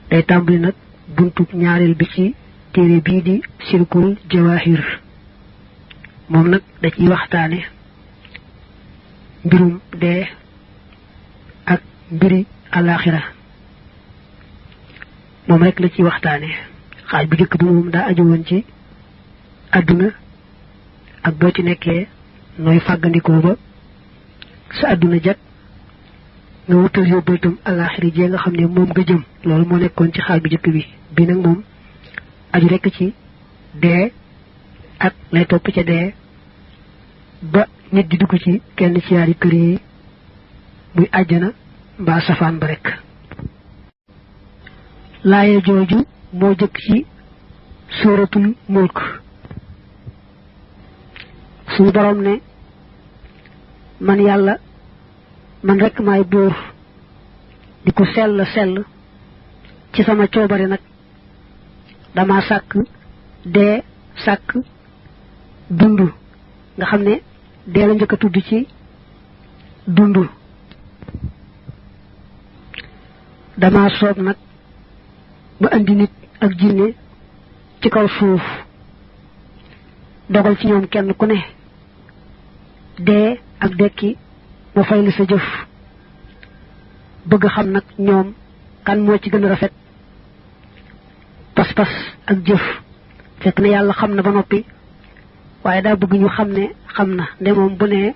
day tàmbali nag buntub ñaareel bi ci téere bii di Silkul Jawaahir moom nag da ciy waxtaane mbirum dee ak mbiri alaxira moom rek la ciy waxtaane xaaj bu njëkk bi moom daa aju woon ci àdduna ak boo ci nekkee nooy fàggandikoo ba sa àdduna jag nga wutal yóbbal tam alaxira jee nga xam ne moom nga jëm loolu moo nekkoon ci xaaj bu njëkk bi nag moom aju rekk ci dee ak lay topp ca dee ba nit di dugg ci kenn ci yaari kër yi muy àjjana mbaa safaan ba rekk laaye jooju moo jëkk ci suuratul mulk suñu borom ne man yàlla man rekk maay buur di ko sell ci sama coobare nag dama sàkk dee sàkk dund nga xam ne dee la njëkk a tudd ci dund dama soob nag ba andi nit ak jinne ci kaw suuf dogal ci ñoom kenn ku ne dee ak dekki ma fay li sa jëf bëgg xam nag ñoom kan moo ci gën a rafet pas-pas ak jëf fekk na yàlla xam na ba noppi waaye daa bëgg ñu xam ne xam na nde moom bu ne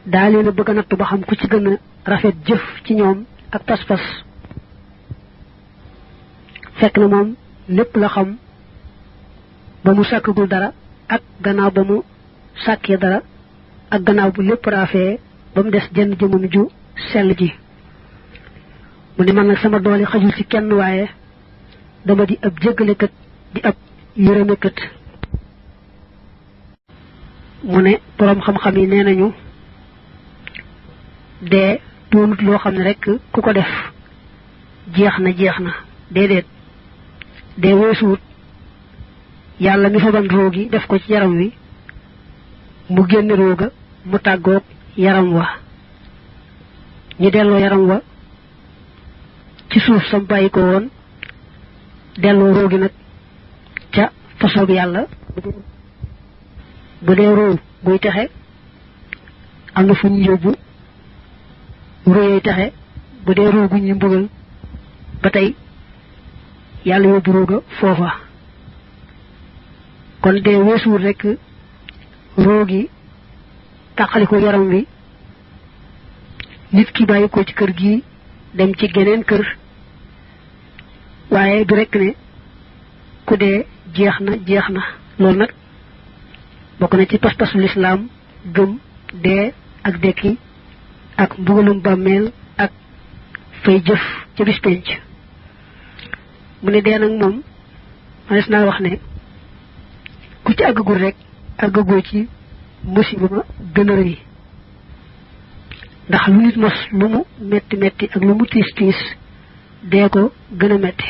daa leen a bëgg a nattu ba xam ku ci gën a rafet jëf ci ñoom ak pas-pas fekk na moom lépp la xam ba mu sàkkagul dara ak gannaaw ba mu sàkkee dara ak gannaaw bu lépp raafee ba mu des jenn jëmam ju sell ji mu ne man nag sama doole xajul ci kenn waaye dama di ab jéggalekat di ab yërëmekat mu ne boroom xam-xam yi nee nañu dee doonut loo xam ne rekk ku ko def jeex na déedéet dee weesuwut yàlla mi fa ban roogi def ko ci yaram wi mu génn rooga mu tàggoog yaram wa ñu delloo yaram wa ci suuf sam bàyyi ko woon delloo roogi nag ca fasoog yàlla bu dee roo buy texe am na fu ñu yóbbu róoyey texe bu dee roo gu ñuy mbugal ba tey yàlla yóbbu rooga foofa kon dee weesuwul rekk roogi tàqali ko yaram wi nit ki bàyyi ko ci kër gi dem ci geneen kër waaye du rekk ne ku dee jeex na loolu nag bokk na ci pas-pasu lislaam gëm dee ak dekki ak mbugalum bàmmeel ak fay jëf ca bis penc mu ne dee nag moom manes naa wax ne ku ci àggagul rek àggagoo ci musiba ma gën a rëy ndax lu nit mos lu mu metti ak lu mu tiis dee ko gën a metti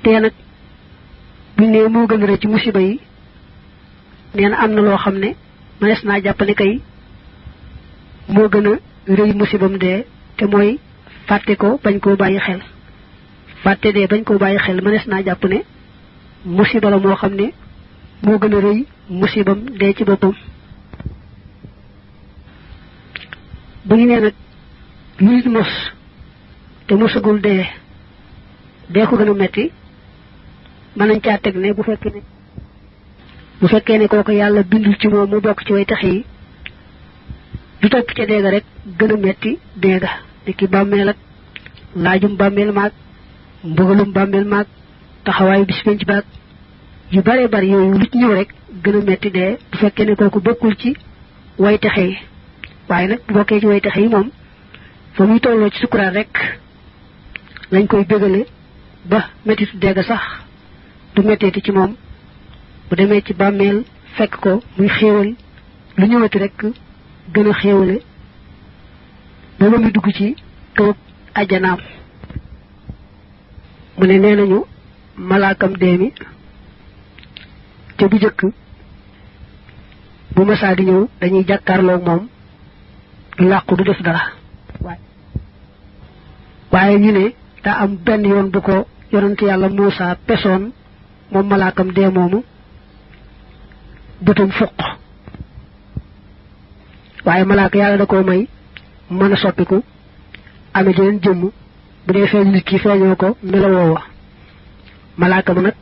dee nag buñ ne moo gën a rëy ci musiba yi nee na am na loo xam ne manes naa jàpp ne kay moo gën a rëy musibam dee te mooy fàtte ko bañ koo bàyyi xel fàtte dee bañ koo bàyyi xel manes naa jàpp ne musiba la moo xam ne moo gën a rëy musibam dee ci boppam bu ñu nee nag lu nit mos te mosagul dee ko gën a metti mën nañ caa teg ne bu fekkee ne kooku yàlla bindul ci moom mu bokk ci way tax yi du topp ca dee ga rek gën a metti dee ga ni ki bàmmeel ak laajum bàmmeel maag mbugalum bàmmeel maag taxawaayu bis penc baag yu bare bari yooyu lu ci ñëw rek gën a metti dee bu fekkee ne kooku bokkul ci way taxe yi waaye nag bu bokkee ci way taxe yi moom fa muy tolloo ci sukuraat rek lañ koy bégale ba mettitu dee ga sax du metteeti ci moom bu demee ci bàmmeel fekk ko muy xéewal lu ñëwati rek gën a xéewale ba muy dugg ci kawub ajjanaam mu ne nee nañu malaakam dee mi te bu jëkk bu masaa di ñëw dañuy jàkkaarloog moom du làqu du def dara waaye ñu ne daa am benn yoon bu ko yonent yàlla Muusa pesoon moom malaakam dee moomu bëtam fuq waaye malaaka yàlla da koo may mën a soppiku ame jeneen jëmm bu dee feeñ nit ki feeñoo ko melo woowa malaaka ma nag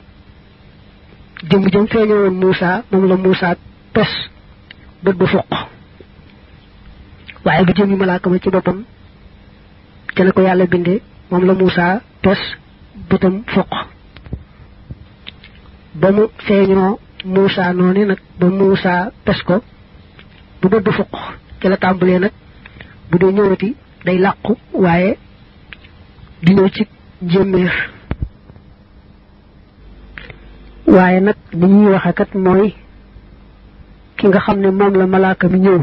jëmm jëm feeñoo woon Muusa moom la Muusa pes bët ba fuq waaye bu jëmmi malaaka ma ci boppam te na ko yàlla bindee moom la Muusa pes bëtam fuq ba mu feeñoo Muusa noonu nag ba Muusa pes ko bu bët ba fuq ci la tàmbalee nag bu dee ñëwati day làqu waaye di ñëw ci njéeméer waaye nag li ñuy waxe kat mooy ki nga xam ne moom la malaaka mi ñëw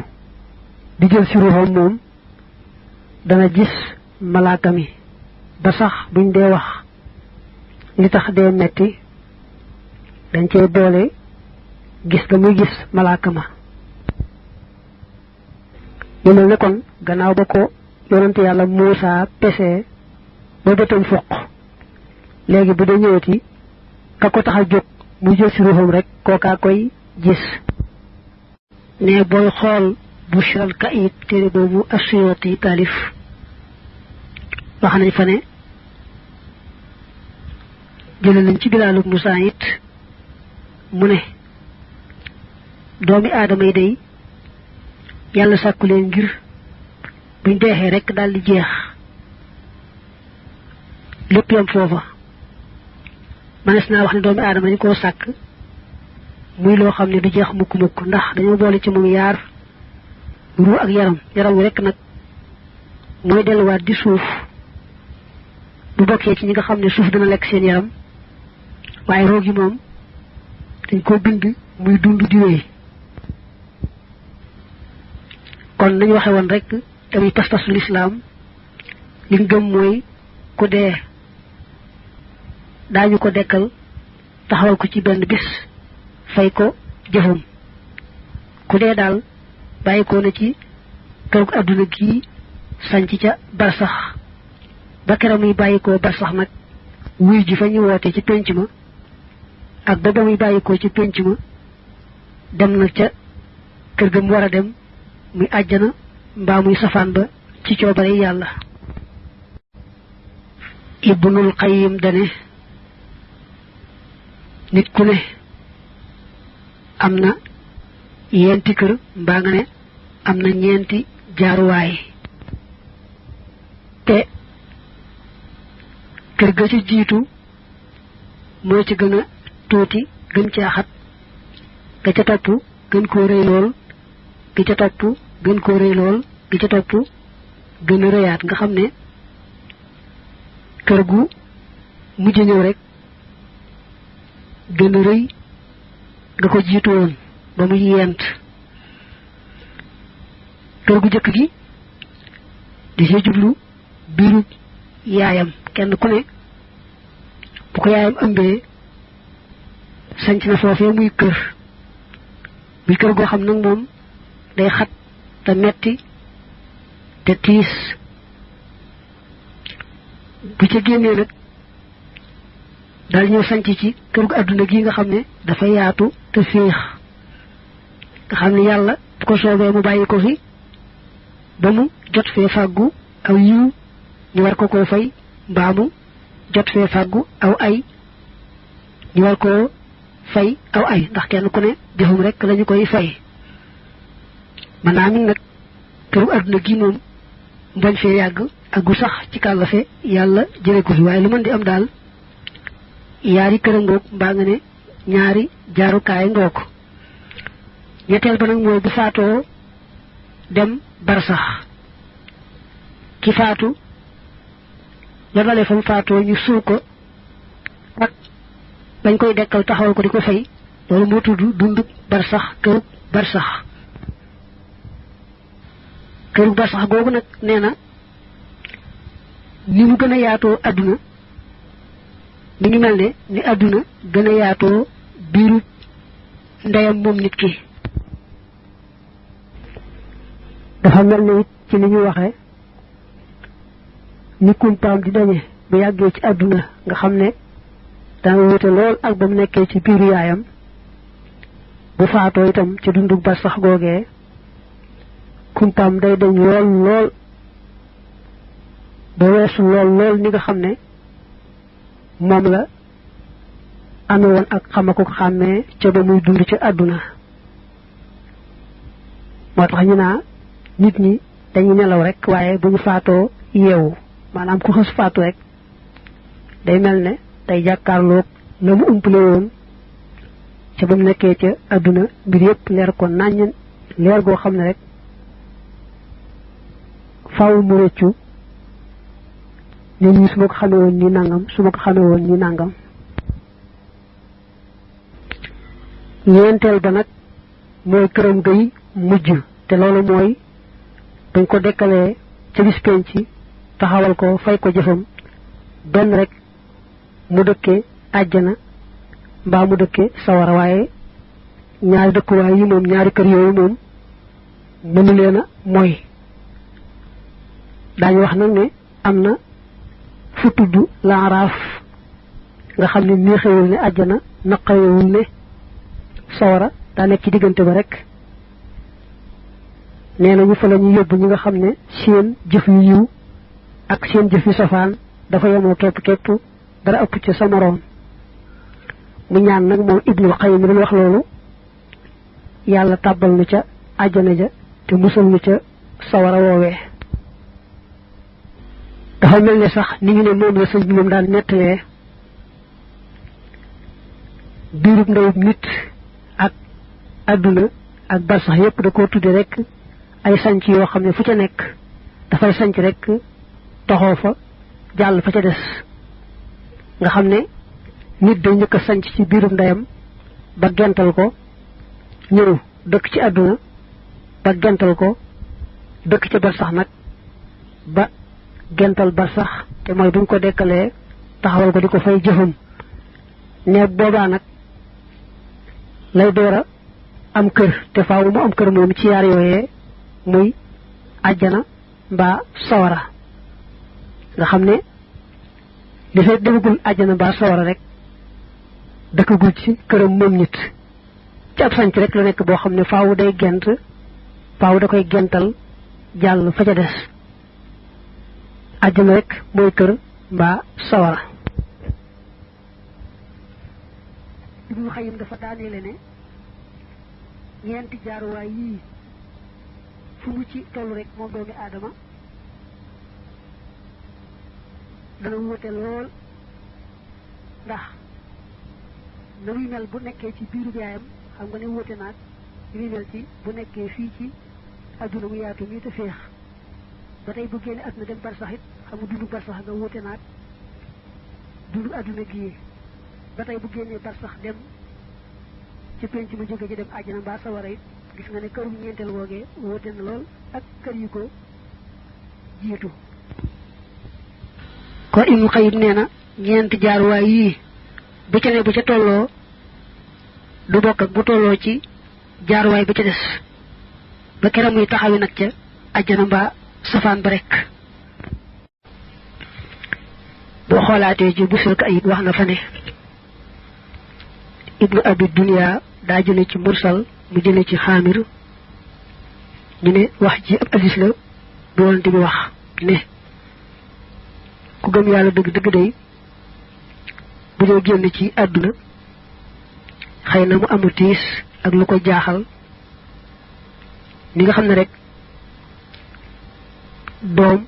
di jël ci ruuxam moom dana gis malaaka mi ba sax buñ dee wax li tax dee metti dañ cee boole gis ga muy gis malaaka ma ñu mel ne kon gannaaw ba ko yonante yàlla Muusa pesee ba bëtam fuq léegi bu dee ñëwati ka ko tax a jóg muy jël ci ruuxam rek kookaa koy gis ne booy xool Bushral Ka'id téere boobu As-Suyuti taalif wax nañ fa ne jële nañ ci Bilaal ibnu Saïd mu ne doomi aadama yi day yàlla sàkku leen ngir buñ deexee rek daal di jeex lépp yam foofa manes naa wax ne doomi aadama dañ koo sàkk muy loo xam ne du jeex mukk-mukk ndax dañoo boole ci moom yaar ruu ak yaram wi rek nag mooy delluwaat di suuf bu bokkee ci ñi nga xam ne suuf dana lekk seen yaram waaye roo gi moom dañ koo bind muy dund di wéy kon nañu waxe woon rek tamit pas-pasu lislaam li ngëm mooy ku dee daañu ko dekkal taxawal ko ci benn bis fay ko jëfam ku dee daal bàyyi ko na ci kër gu àdduna gii sanc ca barsax ba keroog muy bàyyi ko barsax nag wuy ji fa ñu woote ci pénc ma ak ba muy bàyyi ko ci pénc ma dem na ca kër ga mu war a dem muy àjjana mbaa muy safaan ba ci coobare yàlla Ibnul Qayyim dane nit ku ne am na yenti kër mbaa nga ne am na ñeenti jaaruwaay te kër ga ci jiitu moo ci gën a tuuti gën caa xat ga ca topp gën koo rëy lool gi ca topp gën koo rëy lool gi ca topp gën a rëyaat nga xam ne kër gu mujj ñëw rek gën a rëy nga ko jiitu woon ba muy yent kër gu jëkk gi di see jublu biiru yaayam kenn ku ne bu ko yaayam ëmbee sanc na foofee muy kër goo xam nag moom day xat te metti te tiis bu ca génnee nag daal ñëw sanc ci kër gu àdduna gi nga xam ne dafa yaatu te féex nga xam ne yàlla bu ko soobee mu bàyyi ko fi ba mu jot fee fàggu aw yiw ñu war ko koo fay mbaa mu jot fee fàggu aw ay ñu war koo fay aw ay ndax kenn ku ne jëfum rek lañu koy fay man naa nag këru àdduna gi moom bañ fee yàgg ak gu sax ci kàllafe yàlla jële ko fi waaye lu mën di am daal yaari kër a ngoog mbaa nga ne ñaari jaarukaay ngoog ñetteel ba nag mooy bu faatoo dem barsax ki faatu la dalee fa mu faatoo ñu suul ko ak bañ koy dekkal taxawal ko di ko fay loolu moo tudd dund barsax kërug barsax kërug barsax googu nag nee na ni mu gën a yaatoo adduna mi ngi mel ne ni adduna gën a yaatoo biiru ndeyam moom nit ki dafa mel ne it ci ni ñu waxe ni kumpaam di dañe bu yàggee ci àdduna nga xam ne dana wute lool ak ba mu nekkee ci biiru yaayam bu faatoo itam ci dundug ba sax googee kumpaam day dañ lool lool ba weesu lool ni nga xam ne moom la ame woon ak xamako xàmmee ca ba muy dund ci àdduna moo tax ñu naa nit ñi dañuy nelaw rek waaye bu ñu faatoo yeewu maanaam ku xës faatu rek day mel ne day jàkkaarloog la mu umpale woon ca ba mu nekkee ca àdduna mbir yépp leer ko nàññ leer goo xam ne rek faaw mu rëccu ne nii su ma ko xamee woon nii nangam su ma ko xamee woon nii nangam ñeenteel ba nag mooy këram gay mujj te loolu mooy dañ ko dekkalee ca bis penc taxawal ko fay ko jëfam benn rek mu dëkke àjjana mbaa mu dëkke sawara waaye ñaari dëkkuwaay yi moom ñaari kër yooyu moom mënu leen a mooy daañu wax nag ne am na fu tudd laaraaf nga xam ne neexewul ne àjjana naqarewul ne sawara daa nekk ci diggante ba rek nee nañu fa la ñu yóbbu ñi nga xam ne seen jëf yu yiw ak seen jëf yu safaan dafa yemoo képp dara ëpp ca sa moroom mu ñaan nag moom Ibnul Qayyim doon wax loolu yàlla tàbbal nu ca àjjana ja te musal nu ca sawara woowee dafa mel ne sax ni ñu ne moom la sëñ bi moom daan nettalee biirub ndawub nit ak àdduna ak barsax yépp da koo tudde rek ay sanc yoo xam ne fu ca nekk dafay sanc rek toxoo fa jàll fa ca des nga xam ne nit day njëkk a sanc ci biirub ndeyam ba gental ko ñëw dëkk ci àdduna ba gental ko dëkk ca barsax nag ba gental barsax te mooy buñ ko dekkalee taxawal ko di ko fay jëfam ne boobaa nag lay door a am kër te faaw mu am kër moom ci yaar yooyee muy àjjana mbaa sawara nga xam ne li fay demagul àjjana mbaa sawara rek dëkkagul ci këram moom nit ci ab sanc rek la nekk boo xam ne faaw day gent faaw da koy gental jàll fa ca des àjjana rek mooy kër mbaa sawara Ibnu Xayyim dafa daaneele ne ñeenti jaaruwaay yii fu mu ci tollu rek moom doomi aadama dana wute lool ndax na muy mel bu nekkee ci biiru yaayam xam nga ne wute naag li muy mel ci bu nekkee fii ci adduna mu yaatu mii te féex ba tey bu génne at na dem barsax it xam nga dundu barsax nga wute naag dundu adduna gii ba tey bu génnee barsax dem ci penc mu jóge ci dem àjjana mbaa sawara it gis nga ne kërum ñeenteel woogee wute na lool ak kër yi ko jiitu kon Ibnu Qayyim nee na ñeenti jaaruwaay yii bu ca ne bu ca tolloo du bokk ak bu tolloo ci jaaruwaay ba ca des ba keram muy taxawi nag ca àjjana mbaa safaan ba rek boo xoolaatee ji busul ka ayib wax na fa ne Ibnu Abi Dunya daa jële ci mursal mu jële ci xaamir ñu ne wax ji ab hadis la bu Yonent bi wax ne ku gëm yàlla dëgg dëgg day bu dee génn ci àdduna xëy na mu amu tiis ak lu ko jaaxal ni nga xam ne rek doom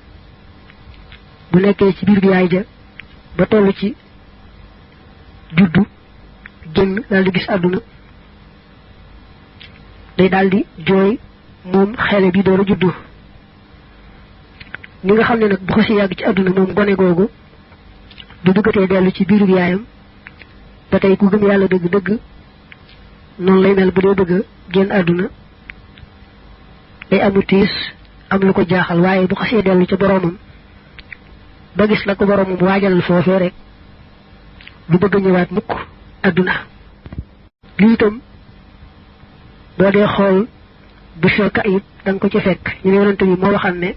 bu nekkee ci biir yaay ja ba toll ci juddu génn daal di gis àdduna day daal di jooy moom xele bi door a juddu ni nga xam ne nag bu ko si yàgg ci àdduna moom gone googu du bëggatee dellu ci biiru yaayam ba tey ku gëm yàlla dëgg dëgg noonu lay mel bu dee bëgg a génn àdduna day amu tiis am lu ko jaaxal waaye bu xasee dellu ca boroomam ba gis la ko boroomam waajalal foofee rek du bëgg a ñëwaat mukk àdduna lii itam boo dee xool bu fekk ayib da nga ko ci fekk ñu ne Yonent bi moo waxal ne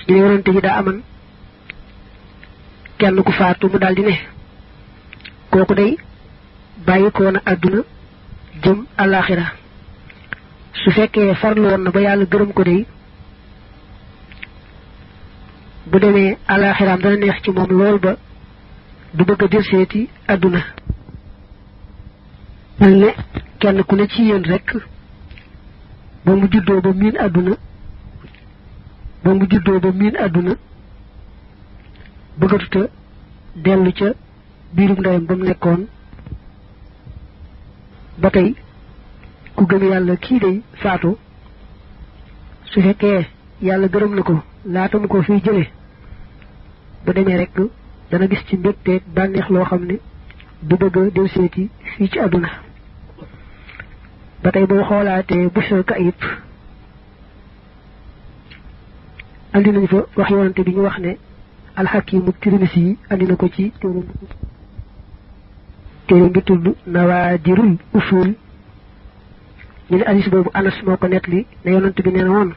ñu yonante ji daa aman kenn ku faatu mu daldi ne kooku day bàyyi ko na àdduna jëm alaxira su fekkee farlu woon na ba yàlla gërëm ko day bu demee alaxiraam dana neex ci moom lool ba du bëgg a delseeti àdduna mel ne kenn ku ne ci yéen rek ba mu juddoo ba miin àdduna bëggatuta dellu ca biirum ndeyam ba mu nekkoon ba tey ku gëm yàlla kii day faatu su fekkee yàlla gërëm na ko laata mu ko fiy jële bu demee rek dana gis ci mbégteeg bànneex loo xam ne du bëgg a del seeti fii ci àdduna ba tey boo xoolaatee Bushr Kayib andi nañu fa wax yonante bi ñu wax ne alxakimu Tirmisi yi andi na ko ci téeram bi tudd Nawaadirul Usul ñu ne hadis boobu Anas moo ko nettali ne yonante bi nee na woon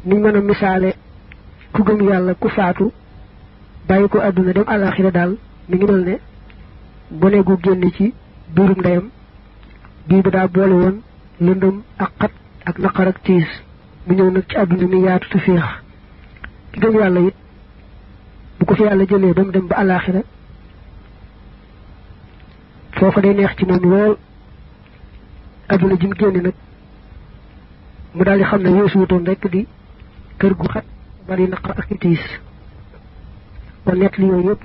niñ mën a misaale ku gëm yàlla ku faatu bàyyi ko àdduna dem àllaaxira daal mi ngi mel ne gone gu génn ci biirum ndeyam bii ba daa boole woon lëndëm ak xat ak naqar ak tiis mu ñëw nag ci àdduna mi yaatu te féex ki gëm yàlla it bu ko fi yàlla jëlee ba mu dem ba àllaaxira foofa day neex ci moom lool àdduna ji mu génn nag mu daal di xam ne weesu wutoon rekk di kër gu xat bari naqar ak tiis kon nett li yooyu yëpp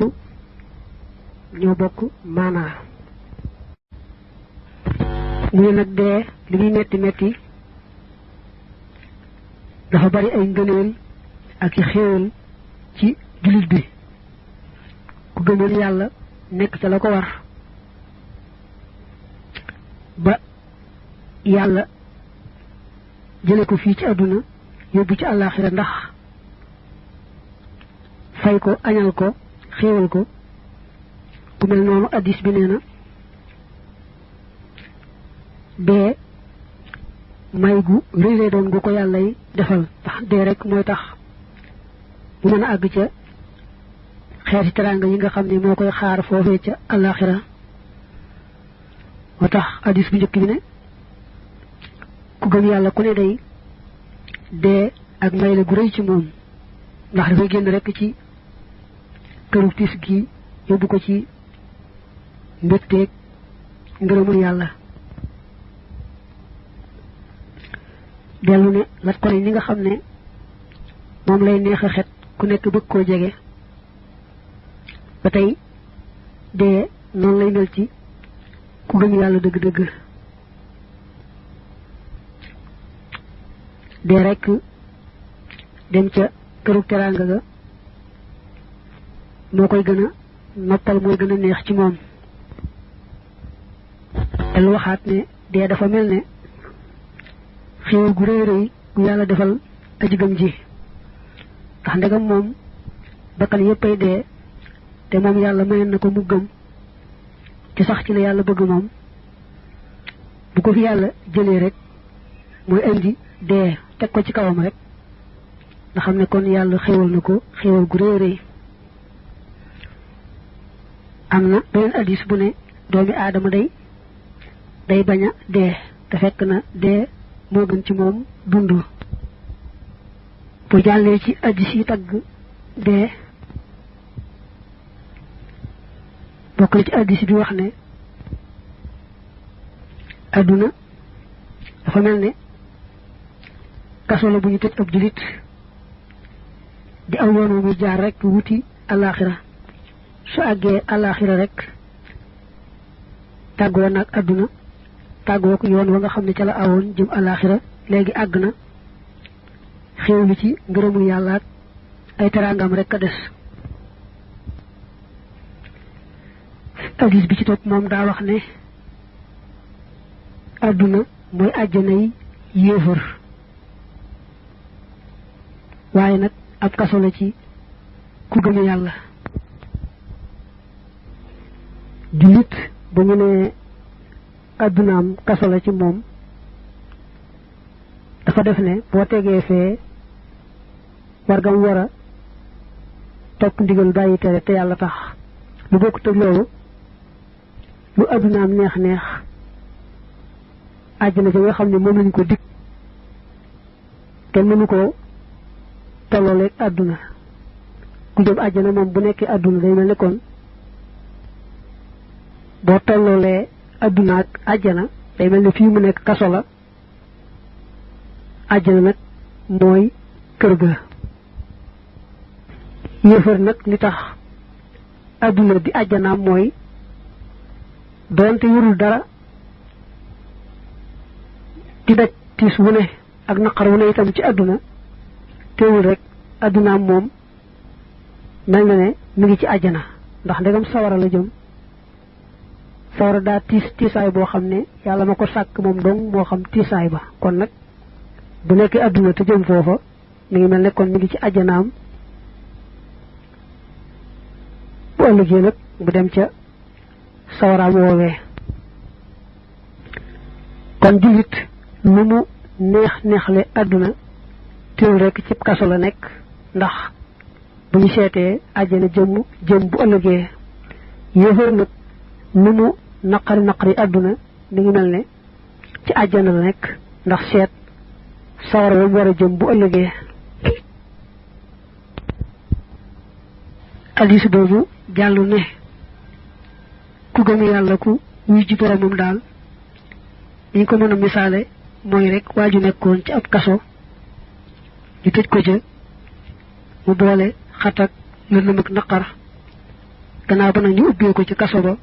ñoo bokk maanaa mu ne nag dee li muy metti metti dafa bari ay ngëneel ak i xéewal ci jullit bi ku gëmal yàlla nekk ca la ko war ba yàlla jële ko fii ci àdduna yóbbu ci àllaaxira ndax fay ko añal ko xéewal ko ku mel noonu addis bi nee na dee may gu rëy lay doon gu ko yàlla yi defal ndax dee rek mooy tax bu mën a àgg ca xeeti teraanga yi nga xam ne moo koy xaar foofee ca àllaaxira moo tax addis bu njëkk bi ne ku gëm yàlla ku ne day dee ak may la gu rëy ci moom ndax dafay génn rek ci këru tiis gi yóbbu ko ci mbégteeg ngërëmul yàlla dellu ne lat ko ni nga xam ne moom lay neex a xet ku nekk bëgg koo jege ba tey dee noonu lay mel ci ku gëm yàlla dëgg-dëgg dee rek dem ca këru teraanga ga moo koy gën a noppal mooy gën a neex ci moom el waxaat ne dee dafa mel ne xéewal gu rëy rëy gu yàlla defal aji gëm ji ndax ndegam moom bakkan yéppay dee te moom yàlla mayoon na ko mu gëm ci sax ci la yàlla bëgg moom bu ko fi yàlla jëlee rek mooy indi dee teg ko ci kawam rek nga xam ne kon yàlla xéewal na ko xéewal gu rëy rëy am na beneen addis bu ne doomi aadama day bañ a dee te fekk na dee moo gën ci moom dund bu jàllee ci addis yi tagg dee bokk na ci addis bi wax ne adduna dafa mel ne kaso la bu ñu tëj ab julit di aw yoon mu jaar rek wuti alaxira su àggee alaxira rek tàggoo nag adduna tàggoo ko yoon wa nga xam ne ca la awoon jëm alaxira léegi àgg na xéewlu ci ngërëmul yàlla ak ay teraangam rek a des hadis bi ci topp moom daa wax ne adduna mooy àjjanay yéefar waaye nag ab kaso la ci ku gëm yàlla jullit ba ñu ne addunaam kaso la ci moom dafa def ne boo tegee fee wargam wara top ndigal bayyi tere te yalla tax lu bokku ak lolu lu aduna am neex neex aljana ci nga xamne mom lañ ko dik kenn mënu ko tolole aduna ku dem aljana mom bu nekké aduna day melni kon bo tolole aduna ak aljana day melni fi mu nek kasso la aljana nak moy kër ga yéefar nag li tax aduna di aljana moy donte yorul dara di daj tis wu ne ak naqar wu ne itam ci aduna teewul rek aduna moom mel na ne mi ngi ci aljana ndax ndegam sawara la jëm sawara daa tiisaay boo xam ne yàlla ma ko sàkk moom dong moo xam tiisaay ba kon nag bu nekk aduna te jëm foofa mi ngi mel ne kon mi ngi ci aljanaam bu ëllëgee nag bu dem ca sawaraam woowee kon julit lu mu neex aduna teewul rek ci kaso la nekk ndax bu ñu seetee àjjana jëm bu ëllëgee yéefar nag lu mu naqari aduna mi ngi mel ne ci àjjana la nekk ndax seet sawara wa mu war a jëm bu ëllëgee hadis boobu jàllu ne ku gëm yàlla ku wuy ji boromam daal ñu ko mën a misaale mooy rek waaju nekkoon ci ab kaso ñu tëj ko ca mu boole xatak lëndëm ak naqar gannaaw ba nag ñu ubbee ko ci kaso ba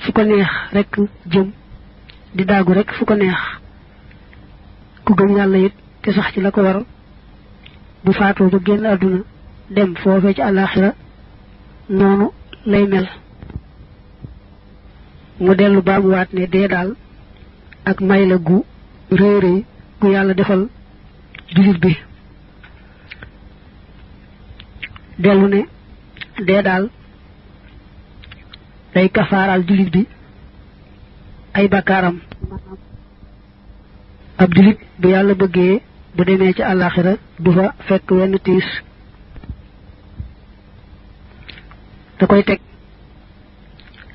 fu ko neex rek jëm di daagu rek fu ko neex ku gëm yàlla it te sax ci la ko war bu faatoo ba génn àdduna dem foofee ci àllaaxira noonu lay mel mu dellu baamuwaat ne dee daal ak may la gu réy gu yàlla defal julit bi dellu ne dee daal day kafaaral julit bi ay bakkaaram ab julit bu yàlla bëggee bu demee ci àllaaxira du fa fekk wenn tiis da koy teg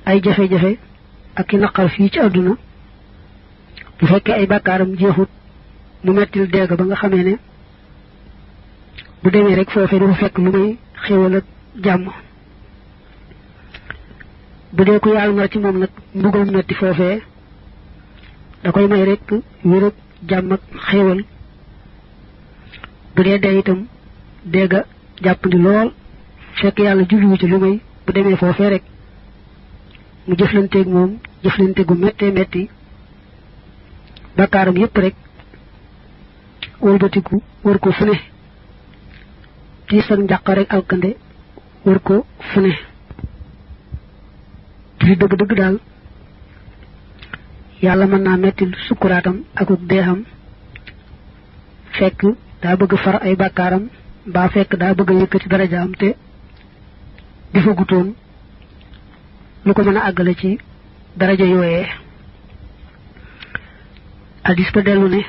ay jafe-jafe ak i naqar fii ci àdduna bu fekkee ay bakkaaram jeexut mu mettil deega ba nga xamee ne bu demee rek foofee du fa fekk lu may xéewal ak jàmm bu dee ku yàlla na ci moom nag mbugal metti foofee da koy may rek wér ak jàmm ak xéewal bu dee dee itam deega jàppandi lool fekk yàlla jubluwu ci lu may bu demee foofee rek mu jëflanteeg moom jëflante gu metti bakkaaram yépp rek wëlbatiku wër ko fu ne tiis ak njàq rek alkande wër ko fu ne li dëgg daal yàlla mën naa mettil sukkuraatam akuk deexam fekk daa bëgg far ay bakkaaram mbaa fekk daa bëgg yëkkati darajaam te dafa gutoon lu ko mën a àggale ci daraja yooyee hadis ba dellu ne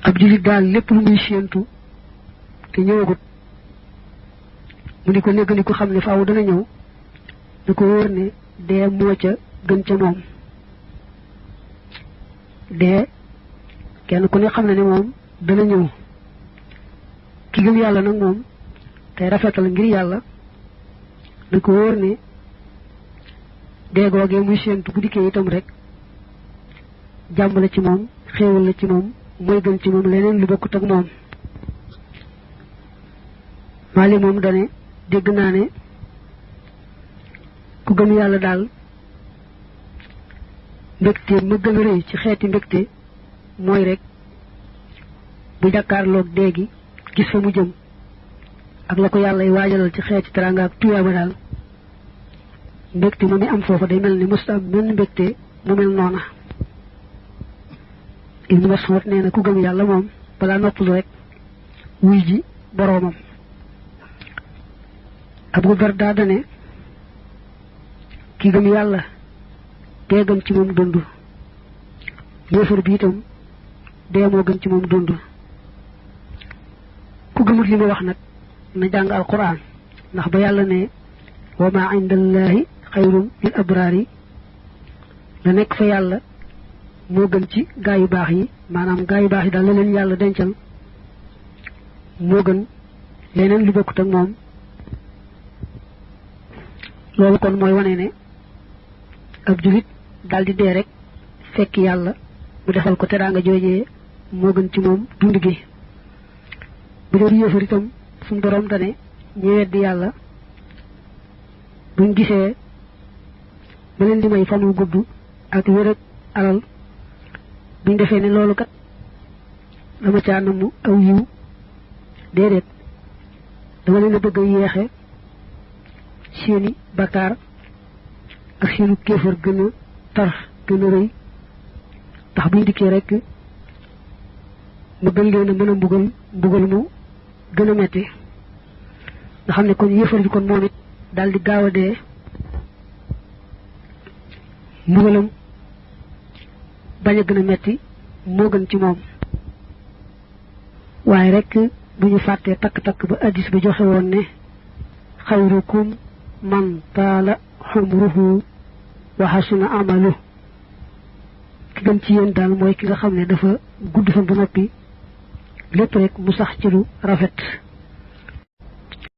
ab julit daal lépp lu muy séentu te ñëwagut mu di ko négg ni ko xam ne faaw dana ñëw da ko wóor ne dee moo ca gën ca moom dee kenn ku ne xam ne ne moom dana ñëw ki gëm yàlla nag moom tey rafetal ngir yàlla da ko wóor ne dee googee muy séentu bu dikkee itam rek jàmm la ci moom xéewal la ci moom mooy gën ci moom leneen lu bokkut ak moom maali moom dane dégg naa ne ku gëm yàlla daal mbégte ma gën a rëy ci xeeti mbégte mooy rek bu jàkkaarloog dee gi gis fa mu jëm ak la ko yàlla y waajalal ci xeeti teranga ak tuyaaba daal mbégte mu mi am foofa day mel ni mësta am benn mbégte mu mel noona Ibnu Mas'ud nee na ku gëm yàlla moom balaa noppalu rek wuy ji boroomam Abu Darda dane ki gëm yàlla dee gën ci moom dund yéefar bi itam dee moo gën ci moom dund ku gëmut li ma wax nag na jàng alquran ndax ba yàlla ne wa ma indallahi xayrun lil abraari la nekk fa yàlla moo gën ci gaa yu baax yi maanaam gaa yu baax yi daal la leen yàlla dencal moo gën leneen lu bokkut ak moom loolu kon mooy wane ne ab julit daal di dee rek fekk yàlla mu defal ko teraanga joojee moo gën ci moom dund gi bu dee yéefar itam suñu borom dane ñi weddi yàlla buñ gisee ba leen di may fan wu gudd ak wér ak alal buñ defee ne loolu kat dama caa namm aw yiw déedéet dama leen a bëgg a yeexe seeni bakkaar ak seenu kéefar gën a tar gën a rëy tax buñ dikkee rek mu gën leen a mën a mbugal mu gën a metti nga xam ne kon yéefar bi kon moom it daal di gaaw a dee mbugalam bañ a gën a metti moo gën ci moom waaye rek bu ñu fàttee takk-takk ba addis ba joxe woon ne xayrukum man taala xumruhu wa xasuna amalu ki gën ci yéen daal mooy ki nga xam ne dafa gudd fan ba noppi lépp rek mu sax ci lu rafet